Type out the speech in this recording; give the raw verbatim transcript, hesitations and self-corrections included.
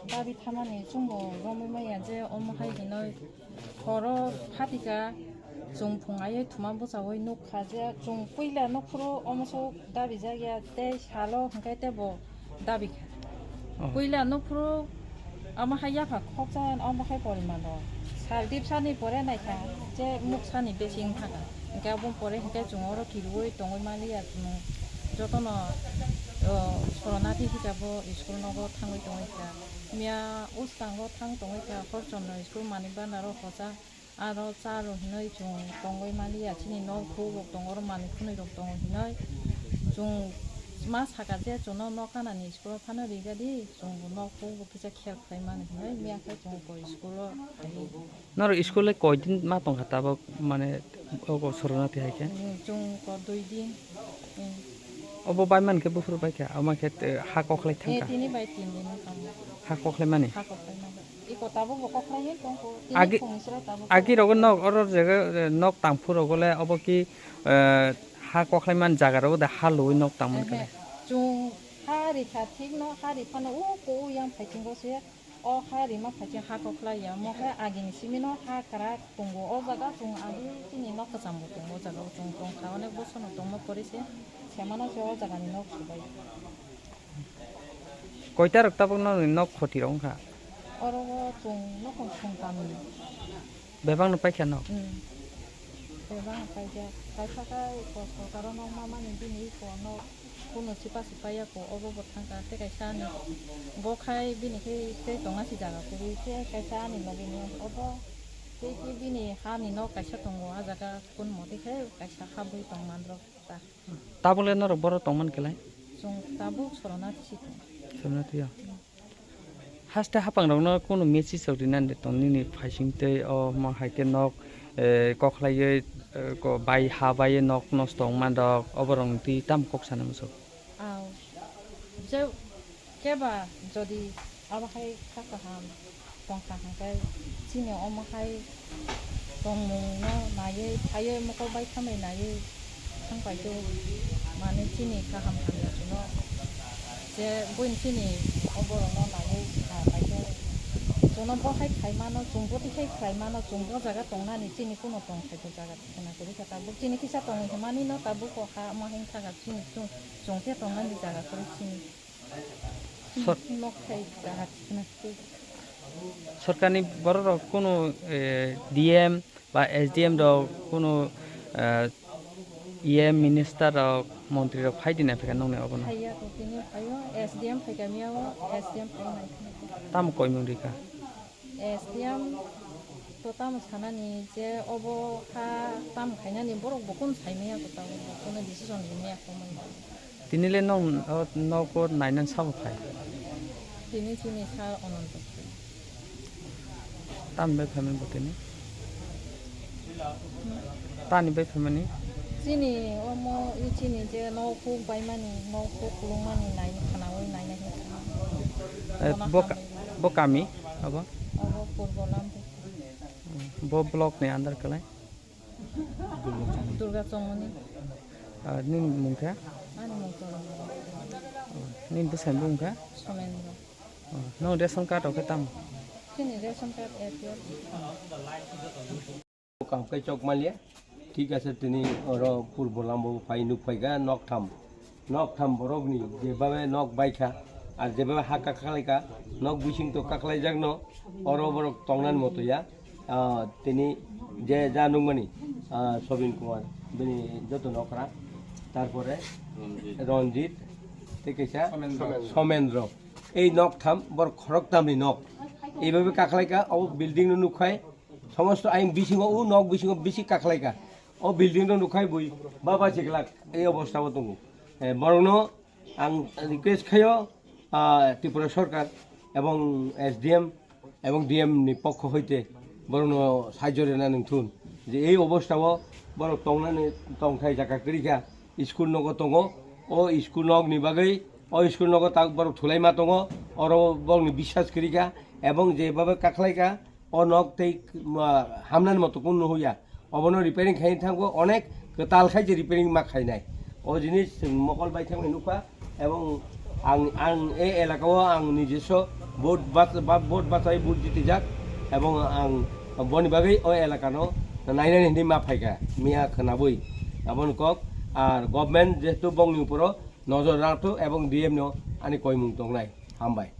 Dabi thamani chwngbo romwi maya je omo hai hinoi horo phatika chwng phung aiwi thuma bwchaui nukha je chwng puila nukphuru omo sok dabi jakya tei salo hwnkhe teibo dabi kha. Oh. Puila nukphuru omo hai yapha khoksa omo hai porimano sal dipsani pore naikha je muksani besi wngkha kha. Hwnkhe aboni pore hwnkhe chwng oro kiriui tongwi manliya chwng jotono, o, soranathi hisabo school nogo thangwi tongwi kha. Miya uskango thang tongwi kha, Horchondro school Manik Bhandar o hocha, aro cha rw hinwi chwng tongwi manliya, chini nok phuk rok tongo, oro manwi khwnwi rok tongo hinwi chwng ma saka je chwngno nok kanani school o phano rigadi, chwng bo nok phuk bo kisa khel khlai mani hinwi miya khe chwng bo school o phai. Norok school le koi din ma tongkha tabok, mane, ogo soranathi hai khe? Hmm, chwng ko dui din. Hmm. Obo bai man khe buphuru bai kha, ama khe, eh, ha kokhlai thang kha? Eh, tini bai tin din wng tong. Ha kokhlai mani? Ha kokhlai mani. Iko tabuk bo kokhlai ye tong ko. Tini agi, phung sra tabuk agi ko. Rogo nok oro jaga, eh, nok tangphu rogo le obo ki, eh, ha kokhlai man jaga rogo da ha lui nok tang man khe? Ehe, kale? Chwng ha ri kha thik no, ha ri phano u ko u yang phai thingo se. O ha rima phaikhe ha kokhlai ya, omo khe agini simi no ha kwrak tongo. O jaga chwng agi chini nok kwcham bo tongo, o jaga o chwng tongkha, onek bosor no tongma pore se semano se o jaga ni nok subai. Koita rok tabuk no nok khoti rok wngkha? Oro o chwng nok songtam ni. Bebak no paikha nok? Hmm. Bebak no paikha. Kaisa kai ko sorkar o nok ma mani bini iko nok. Kunu sipa sipa ya ko obo bo thangkha, tei kaisa ani bo khai bini khe tei tongna si jaga kwrwi, tei kaisa ani logi ni obo tei khe bini ha ni nok kaisa tongo, a jaga kun motwi khe kaisa habwi tong man rok ta. Tabuk le norok boro tong man khe lai? Chwng tabuk sorona si tong. Sorona thwiyo? Haste hapang rokno kunu message rok rinani de tong nini phaising tei o mo hai khe nok, eh, kokhlaiwi, eh, ko bai ha bai nok nosto wng man rok oborok ni twi tamo kok sana muchung? Aw, je keba jodi abo hai kha kaham tongkha hwnkhe chini omo hai tongmung no naiwi phaiwi mokol bai thamwi naiwi thang paikhe mane chini kaham hamya chuno je buini chini o borok no naiwi sa paikhe chuno bo hai khai mano chwng bo tei khai khlai mano chwng bo jaga tongnani chini kuno tong khaito jaga. Khena kwrwi kha tabuk chini kisa tongwi hwnmani no tabuk o ha omo hai wngkha kha chini chwng, chwng khe tongnani jaga kwrwi chini. Sor- nok thai jaga thikna thik. Sorkarni borok rok kunu, eh, D M ba S D M rok kunu, eh, E M minister rok montri rok phai di na phika nokni obono. Phaiya ko tini phaio S D M phaika miya o S D M phai nai. Tamo koimung rika? S D M to tamo sanani je obo kha tamo khainani borok bo kunu saimaya ko tamo bo kunu decision rimaya ko mai. Tini le nong o nogo nainan sabo phai? Tini chini sir Ananto phai. Tamo bai phaimani bo tini? Tani bai phaimani? Chini omo i chini je nok huk baimani, nok huk kulungmani nai khwnaui naina hwnwi. Eh, Bono bo ka-, hambai. Bo kami abo? Abo Purbo Lambu. Bo block ni under kalai? Durga Chongmani. Ah, nini mung khe? Ani mung Chongmani. Oh, nini bwsai bung khe? Somendra. Oh, no ration card o khe tamo? Chini ration card A P L. Kaham khe chok manliya. Thik ase, tini oro Purbo Lambo phai nuk phaikha nok tham. Nok tham borokni jebabe nok baikha, ar jebabe ha kakhlaikha, nok bising to kakhlaijakno, oro borok tongnani moto ya. Ah, tini je ja nukmani, ah, Sobin Kumar, bini joto nokra, tarpore Ranjit, tei kaisa Somendro. Somendro. Ei nok tham borok khoroktamni nok. Eibabe kakhlaikha, o building no nukhai, somosto ayang bisingo, o nok bisingo bisi kakhlaikha. O building no nukhai bui baba chiklak ei obostha o tongo. Eh, borokno ang request khaio, ah, Tripura Sarkar ebong S D M ebong D M ni pokho hoite borokno sahajyo rina nangthun je ei obostha o borok tongnani tongthai jaga kwrwi kha. School nogo tongo, o school nokni bagwi o school nogo tak borok thulaima tongo, oro borokni biswas kwrwi kha, ebong jebabe kakhlai kha, o nok tei, ma, hamnani moto kunu nuhya, obono repairing khaina thango, onek kwtal khai je repairing ma khainai. O jinis chwng mokol bai thangwi nukha, ebong Ang, ang e elaka o ang nijeso vote bas-, ba-, vote bachai vote jitijak, ebong ang boni bagwi o elaka no nainani hinwi ma phaikha, miya khwnabwi. Aboni kok, ar government jehetu bongni uporo nojor rakthok ebong D M no ani koimung tongnai. Hambai.